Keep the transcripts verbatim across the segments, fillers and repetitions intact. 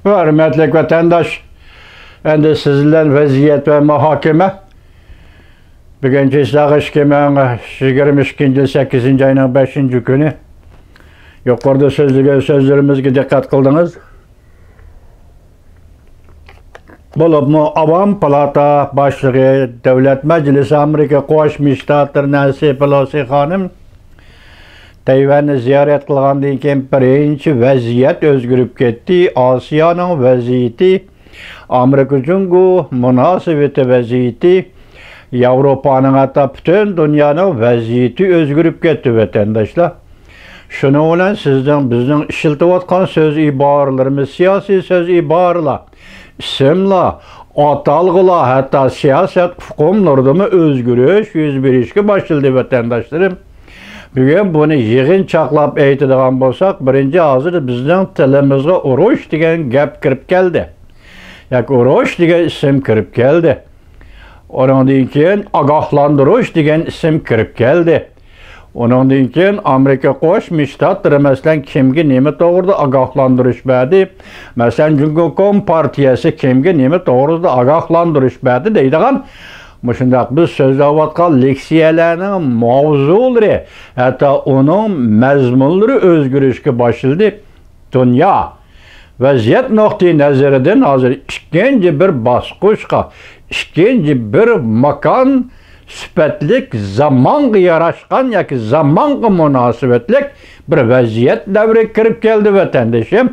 ھۆرمەتلىك ۋەتەنداش، ئەمدى سىز بىلەن ۋەزىيەت ۋە مۇھاكىمە. بۈگۈن چېسلاغ ئىككى مىڭ يىگىرمە ئىككىنچى يىل سەككىزىنچى ئاينىڭ بەشىنچى كۈنى. يۇقىرىدا سۆزلىگەن سۆزلىرىمىزگە دىققەت قىلدىڭىز. بولۇپمۇ ئاۋام پالاتا باشلىقى، دۆلەت مەجلىسى ئامېرىكا قوشما شتاتلىرى نەنسى پېلوسى خانىم تەيۋەننى زىيارەت قىلغاندىن كېيىن، بىرىنچى ۋەزىيەت ئۆزگىرىپ كەتتى. ئاسىيانىڭ ۋەزىيىتى، ئامېرىكا جۇڭگو مۇناسىۋىتى ۋەزىيىتى، ياۋروپانىڭ، ھەتتا پۈتۈن دۇنيانىڭ ۋەزىيىتى ئۆزگىرىپ كەتتى، ۋەتەنداشلار. شۇنىڭ بىلەن سىزنىڭ، بىزنىڭ ئىشلىتىۋاتقان سۆز ئىبارىلىرىمىز، سىياسىي سۆز ئىبارىلەر، ئىسىملار، ئاتالغۇلار، ھەتتا سىياسەت ئۇقۇملىرىدىمۇ ئۆزگىرىش يۈز بېرىشكە باشلىدى، ۋەتەنداشلىرىم. بۈگۈن بۇنى يىغىنچاقلاپ ئېيتىدىغان بولساق، بىرىنچى، ھازىر بىزنىڭ تىلىمىزغا ئۇرۇش دېگەن گەپ كىرىپ كەلدى. ياكى ئۇرۇش دېگەن ئىسىم كىرىپ كەلدى. ئۇنىڭدىن كېيىن ئاگاھلاندۇرۇش دېگەن ئىسىم كىرىپ كەلدى. ئۇنىڭدىن كېيىن ئامېرىكا قوشما شتاتلىرى، مەسىلەن، كىمگە نېمە توغرىدا ئاگاھلاندۇرۇش بەردى؟ مەسىلەن، جۇڭگو كومپارتىيەسى كىمگە نېمە توغرىدا ئاگاھلاندۇرۇش بەردى دەيدىغان مۇشۇنداق بىز سۆزلەۋاتقان لېكسىيەلەرنىڭ ماۋزۇلىرى، ھەتتا ئۇنىڭ مەزمۇنلىرى ئۆزگىرىشكە باشلىدى. دۇنيا ۋەزىيەت نۇقتىئى نەزىرىدىن ھازىر ئىككىنچى بىر باسقۇچقا، ئىككىنچى بىر ماكان سۈپەتلىك، زامانغا ياراشقان ياكى زامانغا مۇناسىۋەتلىك بىر ۋەزىيەت دەۋرىگە كىرىپ كەلدى، ۋەتەندىشىم.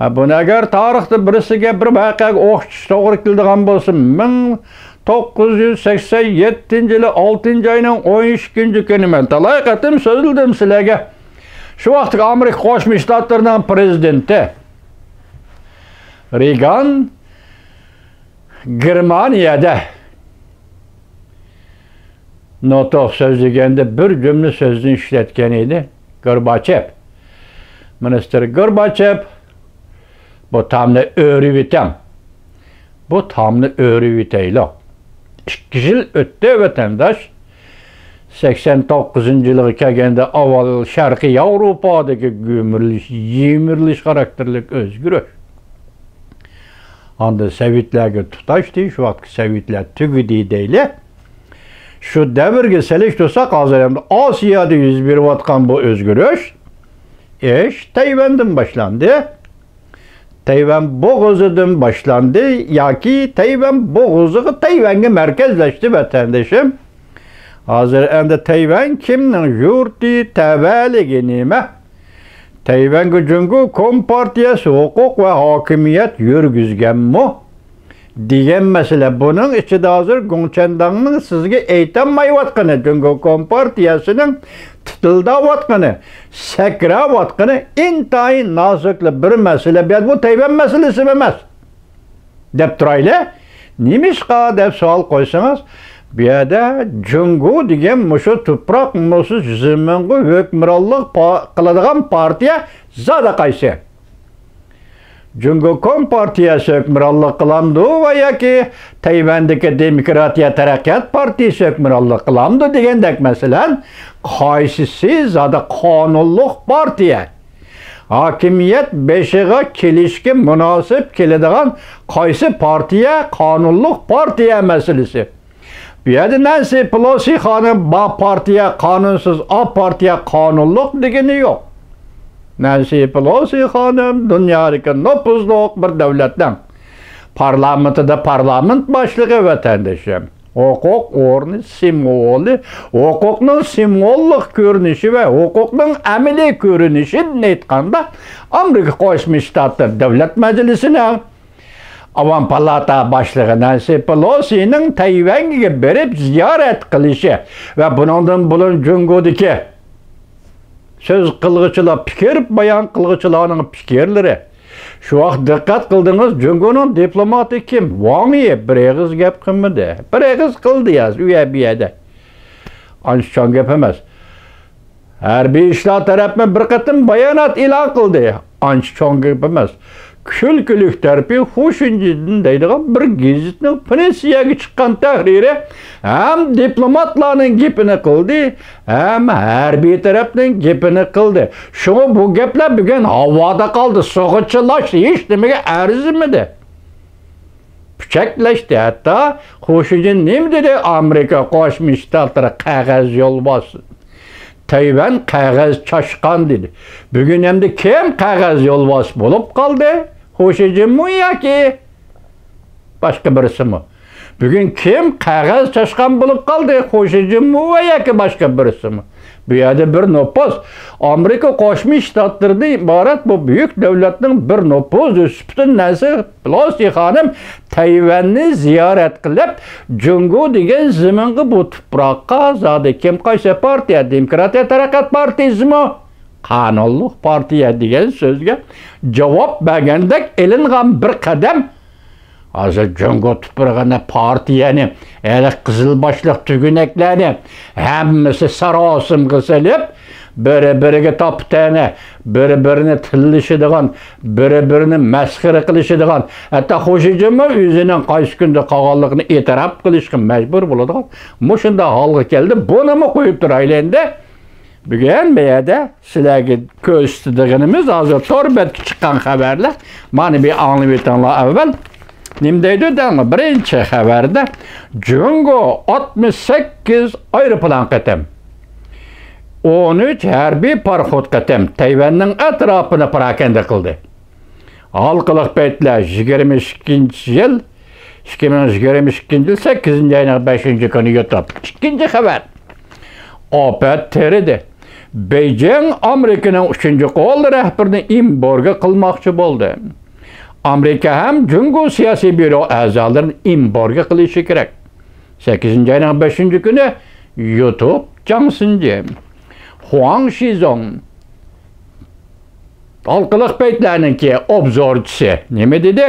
ھە، بۇنى ئەگەر تارىختا بىرسىگە بىر ۋەقەگە ئوخشىتىش توغرا كېلىدىغان بولسا، مىڭ توققۇز يۈز سەكسەن يەتتىنچى يىلى ئالتىنچى ئاينىڭ ئون ئىككىنچى كۈنى مەن تالاي قېتىم سۆزلىدىم سىلەرگە. شۇ ۋاقىتتىكى ئامېرىكا قوشما شتاتلىرىنىڭ پرېزىدېنتى رېگان گېرمانىيەدە نۇتۇق سۆزلىگەندە بىر جۈملە سۆزنى ئىشلەتكەن ئىدى. گورباچېف، مىنىستىر گورباچېف، بۇ تامنى ئۆرۈۋېتىڭ. بۇ تامنى ئۆرۈۋېتەيلى. ئىككى يىل ئۆتتى، ۋەتەنداش. سەكسەن توققۇزىنچى يىلغا كەلگەندە ئاۋۋال شەرقىي ياۋروپادىكى گۈمۈرۈلۈش، يىمىرىلىش خاراكتېرلىك ئۆزگىرىش. ئاندىن سوۋېتلەرگە تۇتاشتى، شۇ ۋاقىتقى سوۋېتلەر تۈگىدى دەيلى. شۇ دەۋرگە سېلىشتۇرساق، ھازىر ئەمدى ئاسىيادا يۈز بېرىۋاتقان بۇ ئۆزگىرىش ئىش تەيۋەندىن باشلاندى. تەيۋەن بوغۇزىدىن باشلاندى ياكى تەيۋەن بوغۇزىغا، تەيۋەنگە مەركەزلەشتى، ۋەتەندىشىم. ھازىر ئەمدى تەيۋەن كىمنىڭ يۇرتى، تەۋەلىكى نېمە؟ تەيۋەنگە جۇڭگو كومپارتىيەسى ھوقۇق ۋە ھاكىمىيەت يۈرگۈزگەنمۇ؟ دېگەن مەسىلە. بۇنىڭ ئىچىدە ھازىر گۇڭچەنداڭنىڭ سىزگە ئېيتالمايۋاتقىنى، جۇڭگو كومپارتىيەسىنىڭ تىتىلداۋاتقىنى، سەكرەۋاتقىنى ئىنتايىن نازۇكلا بىر مەسىلە. بۇ تەيۋەن مەسىلىسى ئەمەس دەپ تۇرايلى. نېمىشقا دەپ سوئال قويسىڭىز، بۇ يەردە جۇڭگو دېگەن مۇشۇ تۇپراق، مۇشۇ زېمىنغا ھۆكۈمرانلىق پا-، قىلىدىغان پارتىيە زادى قايسى؟ جۇڭگو كومپارتىيەسى ھۆكۈمرانلىق قىلامدۇ ۋە ياكى تەيۋەندىكى دېموكراتىيە تەرەققىيات پارتىيىسى ھۆكۈمرانلىق قىلامدۇ دېگەندەك، مەسىلەن، قايسىسى زادى قانۇنلۇق پارتىيە؟ ھاكىمىيەت بېشىغا كېلىشكە مۇناسىپ كېلىدىغان قايسى پارتىيە قانۇنلۇق پارتىيە مەسىلىسى؟ بۇ يەردە نەنسى پېلوسى خانىم «بۇ پارتىيە قانۇنسىز، ئا پارتىيە قانۇنلۇق» دېگىنى يوق. نەنسى پېلوسى خانىم دۇنيادىكى نوپۇزلۇق بىر دۆلەتنىڭ پارلامېنتىدا پارلامېنت باشلىقى، ۋەتەندىشىم. ھوقۇق ئورنى سىمۋولى، ھوقۇقنىڭ سىمۋوللۇق كۆرۈنۈشى ۋە ھوقۇقنىڭ ئەمەلىي كۆرۈنۈشىدىن ئېيتقاندا، ئامېرىكا قوشما شتاتلىرى دۆلەت مەجلىسىنىڭ ئاۋام پالاتا باشلىقى نەنسى پېلوسىنىڭ تەيۋەنگە بېرىپ زىيارەت قىلىشى ۋە بۇنىڭدىن بۇرۇن جۇڭگودىكى سۆز قىلغۇچىلار، پىكىر بايان قىلغۇچىلارنىڭ پىكىرلىرى، شۇ ۋاقىت دىققەت قىلدىڭىز، جۇڭگونىڭ دىپلوماتى كىم؟ ۋاڭ يى بىر ئېغىز گەپ قىلمىدى. بىر ئېغىز قىلدى يا، ئۇ يەر، بۇ يەردە. ئانچە چوڭ گەپ ئەمەس. ھەربىي ئىشلار تەرەپمۇ بىر قېتىم بايانات ئېلان قىلدى. ئانچە چوڭ گەپ ئەمەس. كۈلكىلىك تەرىپى، خۇ شىنجىن دەيدىغان بىر گېزىتنىڭ پرېسسىيەگە چىققان تەھرىرى ھەم دىپلوماتلارنىڭ گېپىنى قىلدى، ھەم ھەربىي تەرەپنىڭ گېپىنى قىلدى. شۇڭا بۇ گەپلەر بۈگۈن ھاۋادا قالدى، سۇغا چىلاشتى، ھېچنېمىگە ئەرزىمىدى. پۈچەكلەشتى. ھەتتا خۇ شىنجىن نېمە دېدى؟ ئامېرىكا قوشما شتاتلىرى قەغەز يولۋاس، تەيۋەن قەغەز چاشقان دېدى. بۈگۈن ئەمدى كىم قەغەز يولۋاس بولۇپ قالدى؟ خۇ شىنجىنمۇ ياكى باشقا بىرسىمۇ؟ بۈگۈن كىم قەغەز چاشقان بولۇپ قالدى؟ خۇ شىنجىنمۇ ۋە ياكى باشقا بىرسىمۇ؟ بۇ يەردە بىر نوپۇز، ئامېرىكا قوشما شتاتلىرىدىن ئىبارەت بۇ بۈيۈك دۆلەتنىڭ بىر نوپۇزى سۈپىتىدە نەنسى پېلوسى خانىم تەيۋەننى زىيارەت قىلىپ، جۇڭگو دېگەن زېمىنغا، بۇ تۇپراققا زادى كىم، قايسى پارتىيە، دېموكراتىيە تەرەققىيات پارتىيىسىمۇ، قانۇنلۇق پارتىيە دېگەن سۆزگە جاۋاب بەرگەندەك ئېلىنغان بىر قەدەم، ھازىر جۇڭگو تۇپرىقىنى، پارتىيەنى، ھېلى قىزىل باشلىق تۈگۈنەكلەرنى ھەممىسى ساراسىمىغا سېلىپ، بىرى-بىرىگە تاپا-تەنە، بىرى-بىرىنى تىللىشىدىغان، بىرى-بىرىنى مەسخىرە قىلىشىدىغان، ھەتتا خۇ شىنجىنمۇ ئۆزىنىڭ قايسى كۈندە قالغانلىقىنى ئېتىراپ قىلىشقا مەجبۇر بولىدىغان مۇشۇنداق ھالغا كەلدى. بۇنىمۇ قويۇپ تۇرايلى ئەمدى. بۈگۈن بۇ يەردە سىلەرگە كۆرسىتىدىغىنىمىز ھازىر تور بەتكە چىققان خەۋەرلەر. مانا بىر ئاڭلىۋېتىڭلار ئەۋۋەل. نېمە دەيدۇ دەڭلار؟ بىرىنچى خەۋەردە جۇڭگو ئاتمىش سەككىز ئايروپىلان قېتىم، ئون ئۈچ ھەربىي پاراخوت قېتىم تەيۋەننىڭ ئەتراپىنى پاراكەندە قىلدى. ھالقىلىق پەيتلەر يىگىرمە ئىككىنچى يىل، ئىككى مىڭ يىگىرمە ئىككىنچى يىل سەككىزىنچى ئاينىڭ بەشىنچى كۈنى يۇتۇپ. ئىككىنچى خەۋەر. ئاپەت تېرىدى. بېيجىڭ ئامېرىكىنىڭ ئۈچىنچى قول رەھبىرىنى ئېمبارگو قىلماقچى بولدى. ئامېرىكا ھەم جۇڭگو سىياسىي بيۇرو ئەزالىرىنى ئېمبارگو قىلىشى كېرەك. سەككىزىنچى ئاينىڭ بەشىنچى كۈنى يۇتۇپ جاڭ سىنجى، خۇاڭ شىزۇڭ، ھالقىلىق پەيتلەرنىڭكى ئوبزورچىسى نېمە دېدى؟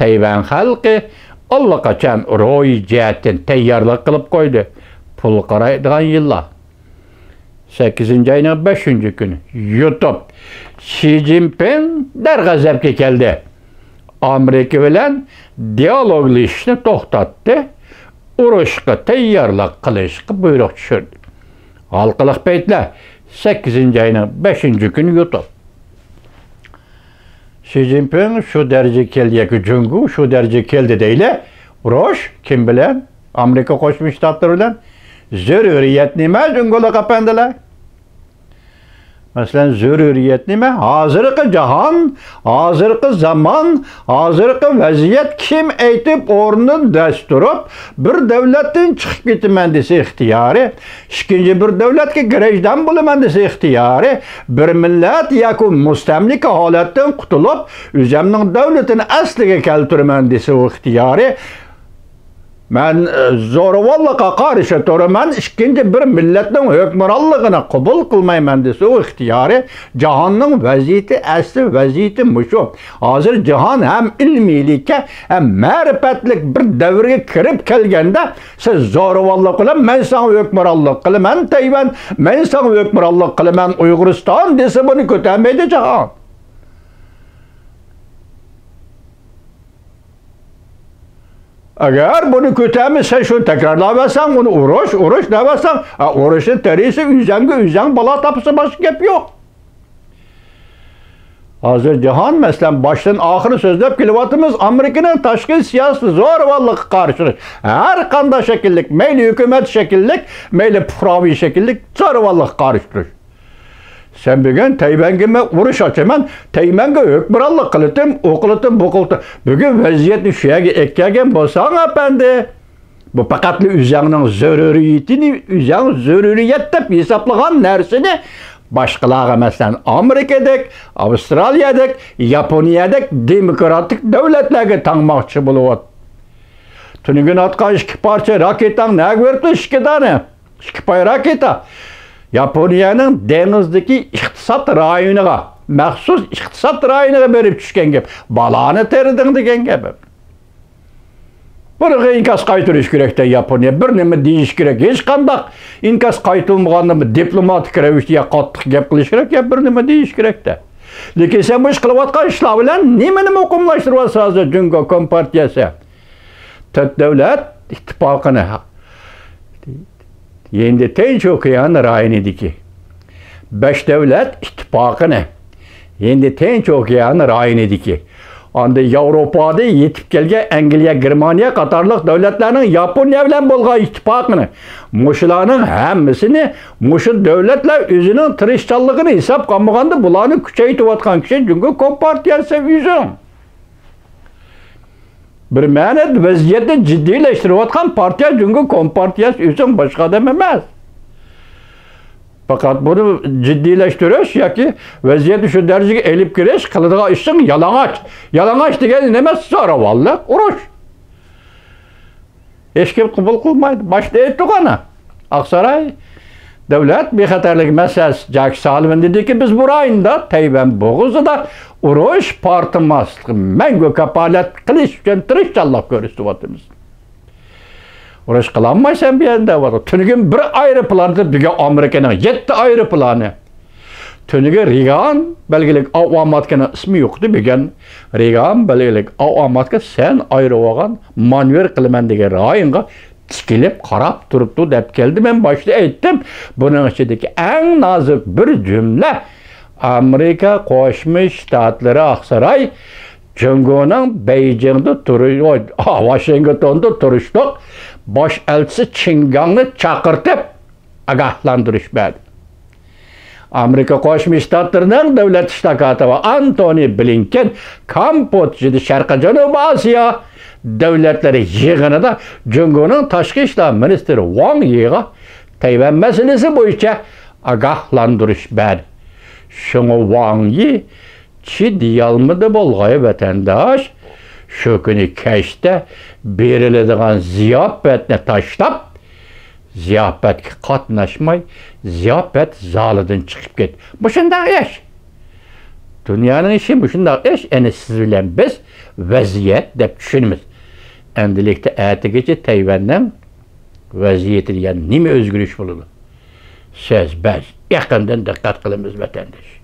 تەيۋەن خەلقى ئاللىقاچان روھىي جەھەتتىن تەييارلىق قىلىپ قويدى. پۇل قارايدىغان يىللار. سەككىزىنچى ئاينىڭ بەشىنچى كۈنى يۇتۇپ، شى جىنپىڭ دەرغەزەپكە كەلدى. ئامېرىكا بىلەن دىئالوگلىشىشنى توختاتتى. ئۇرۇشقا تەييارلىق قىلىشقا بۇيرۇق چۈشۈردى. ھالقىلىق پەيتلەر سەككىزىنچى ئاينىڭ بەشىنچى كۈنى يۇتۇپ. شى جىنپىڭ شۇ دەرىجىگە كەلدى ياكى جۇڭگو شۇ دەرىجىگە كەلدى دەيلى. ئۇرۇش كىم بىلەن؟ ئامېرىكا قوشما شتاتلىرى بىلەن. زۆرۈرىيەت نېمە، جۇڭگولۇق ئەپەندىلەر؟ مەسىلەن، زۆرۈرىيەت نېمە؟ ھازىرقى جاھان، ھازىرقى زامان، ھازىرقى ۋەزىيەت كىم ئېيتىپ ئورنىدىن دەس تۇرۇپ، بىر دۆلەتتىن چىقىپ كېتىمەن دېسە ئىختىيارى، ئىككىنچى بىر دۆلەتكە گىرەجدان بولىمەن دېسە ئىختىيارى، بىر مىللەت ياكى مۇستەملىكە ھالەتتىن قۇتۇلۇپ، ئۆزەمنىڭ دۆلىتىنى ئەسلىگە كەلتۈرىمەن دېسە ئۇ ئىختىيارى، مەن، ئە، زورىۋاللىققا قارشى تۇرىمەن، ئىككىنچى بىر مىللەتنىڭ ھۆكۈمرانلىقىنى قوبۇل قىلمايمەن دېسە ئۇ ئىختىيارى. جاھاننىڭ ۋەزىيىتى، ئەسلى ۋەزىيىتى مۇشۇ. ھازىر جاھان ھەم ئىلمىيلىككە، ھەم مەرىپەتلىك بىر دەۋرگە كىرىپ كەلگەندە، سىز زورىۋاللىق بىلەن، «مەن ساڭا ھۆكۈمرانلىق قىلىمەن، تەيۋەن، مەن ساڭا ھۆكۈمرانلىق قىلىمەن، ئۇيغۇرىستان» دېسە، بۇنى كۆتەرمەيدۇ جاھان. ئەگەر بۇنى كۆتەرمىسە، سەن شۇنى تەكرارلاۋەرسەڭ، ئۇنى ئۇرۇش، ئۇرۇش دەۋەرسەڭ، ئە، ئۇرۇشنى تېرىسى ئۆزەڭگە ئۆزەڭ بالا تاپسا، باشقا گەپ يوق. ھازىر جاھان، مەسىلەن، باشتىن ئاخىر سۆزلەپ كېلىۋاتىمىز، ئامېرىكىنىڭ تاشقى سىياسىتى زورىۋاللىققا قارشى تۇرۇش. ھەر قانداق شەكىللىك، مەيلى ھۆكۈمەت شەكىللىك، مەيلى پۇقراۋى شەكىللىك زورىۋاللىققا قارشى تۇرۇش. سەن بۈگۈن تەيۋەنگىمۇ ئۇرۇش ئاچىمەن، تەيۋەنگە ھۆكۈمرانلىق قىلىتىم، ئۇ قىلىتىم، بۇ قىلىتىم. بۈگۈن ۋەزىيەتنى شۇ يەرگە ئەكەلگەن بولساڭ، ئەپەندى، بۇ پەقەتلا ئۆزەڭنىڭ زۆرۈرىيىتىنى، ئۆزەڭ زۆرۈرىيەت دەپ ھېسابلىغان نەرسىنى باشقىلارغا، مەسىلەن، ئامېرىكىدەك، ئاۋسترالىيەدەك، ياپونىيەدەك دېموكراتىك دۆلەتلەرگە تاڭماقچى بولۇۋاتىدۇ. تۈنۈگۈن ئاتقان ئىككى پارچە راكېتاڭ نەگە بېرىپتۇ؟ ئىككى دانە. ئىككى پاي راكېتا ياپونىيەنىڭ دېڭىزدىكى ئىقتىساد رايونىغا، مەخسۇس ئىقتىساد رايونىغا بېرىپ چۈشكەن گەپ. بالانى تېرىدىڭ دېگەن گەپ. بۇنىڭغا ئىنكاس قايتۇرۇش كېرەكتە ياپونىيە. بىر نېمە دېيىش كېرەك. ھېچقانداق ئىنكاس قايتۇرمىغاندا دىپلوماتىك رەۋىشتە يا قاتتىق گەپ قىلىش كېرەك، يا بىر نېمە دېيىش كېرەكتە. لېكىن سەن بۇ ئىش قىلىۋاتقان ئىشلار بىلەن نېمىنى مۇقىملاشتۇرۇۋاتىسەن ھازىر جۇڭگو كومپارتىيەسى؟ تۆت دۆلەت ئىتتىپاقىنى، ھىندى تىنچ ئوكيان رايونىدىكى، بەش دۆلەت ئىتتىپاقىنى، ھىندى تىنچ ئوكيان رايونىدىكى، ئاندىن ياۋروپادا يېتىپ كەلگەن ئەنگلىيە، گېرمانىيە قاتارلىق دۆلەتلەرنىڭ ياپونىيە بىلەن بولغان ئىتتىپاقىنى، مۇشۇلارنىڭ ھەممىسىنى مۇشۇ دۆلەتلەر ئۆزىنىڭ تىرىشچانلىقىنى ھېسابقا ئالمىغاندا، بۇلارنى كۈچەيتىۋاتقان كىشى جۇڭگو كومپارتىيەسى ئۆزۈڭ. بىر مەنىدە ۋەزىيەتنى جىددىيلەشتۈرۈۋاتقان پارتىيە جۇڭگو كومپارتىيەسى ئۆزۈڭ، باشقا ئادەم ئەمەس. پەقەت بۇنى جىددىيلەشتۈرۈش ياكى ۋەزىيەتنى شۇ دەرىجىگە ئېلىپ كىرىش قىلىدىغان ئىشىڭ يالىڭاچ. يالىڭاچ دېگەن نېمە؟ زوراۋانلىق، ئۇرۇش. ھېچكىم قوبۇل قىلمايدۇ. باشتا ئېيتتۇق ئانا. ئاقساراي دۆلەت بىخەتەرلىك مەسىلىسى جاكى سالىۋان دېدىكى، بىز بۇ رايوندا تەيۋەن بوغۇزىدا ئۇرۇش پارتلىماسلىقى مەڭگۈ كاپالەت قىلىش ئۈچۈن تىرىشچانلىق كۆرسىتىۋاتىمىز. ئۇرۇش قىلالمايسەن بۇ يەردە دەۋاتىدۇ. تۈنۈگۈن بىر ئايروپىلاندا بۈگۈن ئامېرىكىنىڭ يەتتە ئايروپىلانى. تۈنۈگۈن رېگان بەلگىلىك ئاۋاماتكىنىڭ ئىسمى يوق ئىدى، بۈگۈن رېگان بەلگىلىك ئاۋاماتكا سەن ئايرىۋالغان مانېۋىر قىلىمەن دېگەن رايونغا تىكىلىپ قاراپ تۇرۇپتۇ دەپ كەلدى. مەن باشتا ئېيتتىم، بۇنىڭ ئىچىدىكى ئەڭ نازۇك بىر جۈملە، ئامېرىكا قوشما شتاتلىرى ئاقساراي جۇڭگونىڭ بېيجىڭدا تۇرۇش، ۋاشىنگتوندا تۇرۇشلۇق باش ئەلچىسى چىن گاڭنى چاقىرتىپ ئاگاھلاندۇرۇش بەردى. ئامېرىكا قوشما شتاتلىرىنىڭ دۆلەت ئىشلار كاتىپى ئانتونى بلىنكېن كامبودژىدا شەرقىي جەنۇبىي ئاسىيا دۆلەتلىرى يىغىنىدا جۇڭگونىڭ تاشقى ئىشلار مىنىستىرى ۋاڭ يىغا تەيۋەن مەسىلىسى بويىچە ئاگاھلاندۇرۇش بەردى. شۇڭا ۋاڭ يى چىدىيالمىدى بولغاي ۋەتەنداش، شۇ كۈنى كەچتە بېرىلىدىغان زىياپەتنى تاشلاپ، زىياپەتكە قاتناشماي، زىياپەت زالىدىن چىقىپ كەتتى. مۇشۇنداق ئىش. دۇنيانىڭ ئىشى مۇشۇنداق ئىش. ئەنە سىز بىلەن بىز ۋەزىيەت دەپ چۈشىنىمىز. ئەمدىلىكتە ئەتىگىچە تەيۋەننىڭ ۋەزىيىتىدە يەنە نېمە ئۆزگىرىش بولىدۇ؟ سىز، بىز يېقىندىن دىققەت قىلىمىز، ۋەتەنداش.